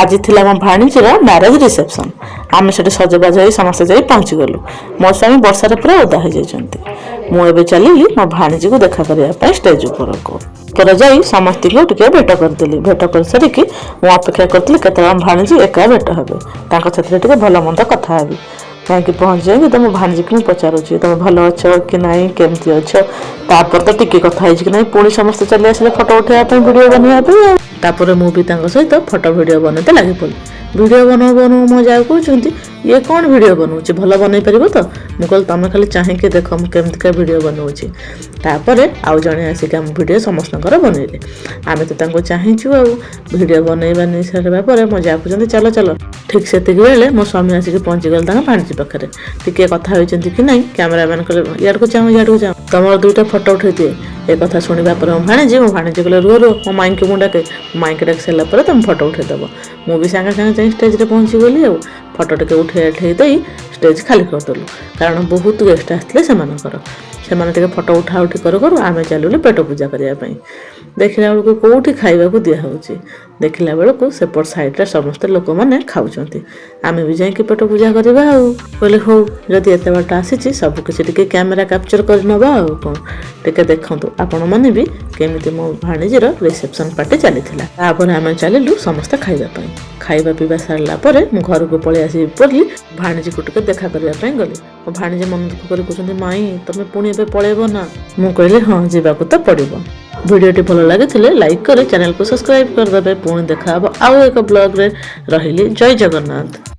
ଆଜି ଥିଲା ମୋ ଭାଣିଜୀର ମ୍ୟାରେଜ୍ ରିସେପସନ୍। ଆମେ ସେଠି ସଜବାଜ ହେଇ ସମସ୍ତେ ଯାଇ ପହଞ୍ଚିଗଲୁ। ମୋ ସ୍ୱାମୀ ବର୍ଷାରେ ପୁରା ଓଦା ହେଇଯାଇଛନ୍ତି। ମୁଁ ଏବେ ଚାଲିଲି ମୋ ଭାଣିଜୀକୁ ଦେଖା କରିବା ପାଇଁ ଷ୍ଟେଜ୍ ଉପରକୁ। ଉପରେ ଯାଇ ସମସ୍ତଙ୍କୁ ଟିକେ ଭେଟ କରିଦେଲି। ଭେଟ କରିସାରିକି ମୁଁ ଅପେକ୍ଷା କରିଥିଲି, କେତେବେଳେ ଆମ ଭାଣିଜୀ ଏକା ଭେଟ ହେବେ, ତାଙ୍କ ସାଥିରେ ଟିକେ ଭଲ ମନ୍ଦ କଥା ହେବି। ଯାଇକି ପହଞ୍ଚି ଯାଇକି ତମ ଭାଣିଜୀକୁ ମୁଁ ପଚାରୁଛି, ତମେ ଭଲ ଅଛ କି ନାହିଁ, କେମିତି ଅଛ? ତାପରେ ତ ଟିକେ କଥା ହେଇଛି କି ନାହିଁ, ପୁଣି ସମସ୍ତେ ଚାଲି ଆସିଲେ ଫଟୋ ଉଠେଇବା ପାଇଁ, ଭିଡ଼ିଓ ବନେଇବା ପାଇଁ। ଆଉ ତାପରେ ମୁଁ ବି ତାଙ୍କ ସହିତ ଫଟୋ ଭିଡ଼ିଓ ବନେଇତେ ଲାଗି ପଡ଼ିଲି। ଭିଡ଼ିଓ ବନଉ ବନଉ ମୋ ଯାଆ କହୁଛନ୍ତି, ଇଏ କ'ଣ ଭିଡ଼ିଓ ବନଉଛି, ଭଲ ବନେଇ ପାରିବ ତ? ମୁଁ କହିଲି, ତମେ ଖାଲି ଚାହିଁକି ଦେଖ ମୁଁ କେମିତିକା ଭିଡ଼ିଓ ବନଉଛି। ତାପରେ ଆଉ ଜଣେ ଆସିକି ଆମ ଭିଡ଼ିଓ ସମସ୍ତଙ୍କର ବନେଇଲେ। ଆମେ ତ ତାଙ୍କୁ ଚାହିଁଛୁ। ଆଉ ଭିଡ଼ିଓ ବନେଇବା ନେଇ ସାରିବା ପରେ ମୋ ଯାଆ କହୁଛନ୍ତି, ଚାଲ ଚାଲ। ଠିକ୍ ସେତିକି ବେଳେ ମୋ ସ୍ୱାମୀ ଆସିକି ପହଞ୍ଚିଗଲେ ତାଙ୍କ ଭାଣିଜୀ ପାଖରେ। ଟିକେ କଥା ହୋଇଛନ୍ତି କି ନାହିଁ, କ୍ୟାମେରାମ୍ୟାନ୍ କହିଲେ, ଇଆଡ଼କୁ ଚାହୁଁ, ଇଆଡ଼କୁ ଚାହୁଁ, ତମର ଦୁଇଟା ଫଟୋ ଉଠେଇ ଦିଏ। ଏ କଥା ଶୁଣିବା ପରେ ମୋ ଭାଣିଜୀ କହିଲେ, ରୁହ ରୁହ, ମୋ ମାଇଁକି ମୁଁ ଡାକେ। ମାଇଁକି ଡାକି ସାରିଲା ପରେ ତମେ ଫଟୋ ଉଠେଇଦେବ। ମୁଁ ବି ସାଙ୍ଗେ ସାଙ୍ଗେ ଯାଇ ଷ୍ଟେଜ୍ରେ ପହଞ୍ଚିଗଲି। ଆଉ ଫଟୋ ଟିକେ ଉଠେଇ ଉଠେଇ ଦେଇ ଷ୍ଟେଜ୍ ଖାଲି କରିଦେଲୁ, କାରଣ ବହୁତ ଗେଷ୍ଟ ଆସିଥିଲେ ସେମାନଙ୍କର। ସେମାନେ ଟିକେ ଫଟୋ ଉଠା ଉଠି କରୁ କରୁ ଆମେ ଚାଲିଲୁ ପେଟ ପୂଜା କରିବା ପାଇଁ। ଦେଖିଲା ବେଳକୁ କେଉଁଠି ଖାଇବାକୁ ଦିଆହେଉଛି। ଦେଖିଲା ବେଳକୁ ସେପଟ ସାଇଡ଼୍ରେ ସମସ୍ତେ ଲୋକମାନେ ଖାଉଛନ୍ତି। ଆମେ ବି ଯାଇକି ପେଟ ପୂଜା କରିବା। ଆଉ କହିଲେ, ହଉ, ଯଦି ଏତେ ବାଟ ଆସିଛି, ସବୁ କିଛି ଟିକେ କ୍ୟାମେରା କ୍ୟାପଚର୍ କରିନେବା। ଆଉ କ'ଣ, ଟିକେ ଦେଖନ୍ତୁ ଆପଣମାନେ ବି କେମିତି ମୋ ଭାଣିଜୀର ରିସେପସନ୍ ପାର୍ଟି ଚାଲିଥିଲା। ତାପରେ ଆମେ ଚାଲିଲୁ ସମସ୍ତେ ଖାଇବା ପାଇଁ। ଖାଇବା ପିଇବା ସାରିଲା ପରେ ମୁଁ ଘରକୁ ପଳେଇ ଆସିବି ବୋଲି ଭାଣିଜୀକୁ ଟିକେ ଦେଖା କରିବା ପାଇଁ ଗଲି। ମୋ ଭାଣିଜୀ ମନ ଦୁଃଖ କରି କହୁଛନ୍ତି, ମାଇଁ, ତମେ ପୁଣି ଏବେ ପଳେଇବ ନା? ମୁଁ କହିଲି, ହଁ, ଯିବାକୁ ତ ପଡ଼ିବ। ଭିଡ଼ିଓଟି ଭଲ ଲାଗିଥିଲେ ଲାଇକ୍ କରି ଚ୍ୟାନେଲକୁ ସବସ୍କ୍ରାଇବ୍ କରିଦେବେ। ପୁଣି ଦେଖା ହେବ ଆଉ ଏକ ବ୍ଲଗ୍ରେ। ରହିଲି, ଜୟ ଜଗନ୍ନାଥ।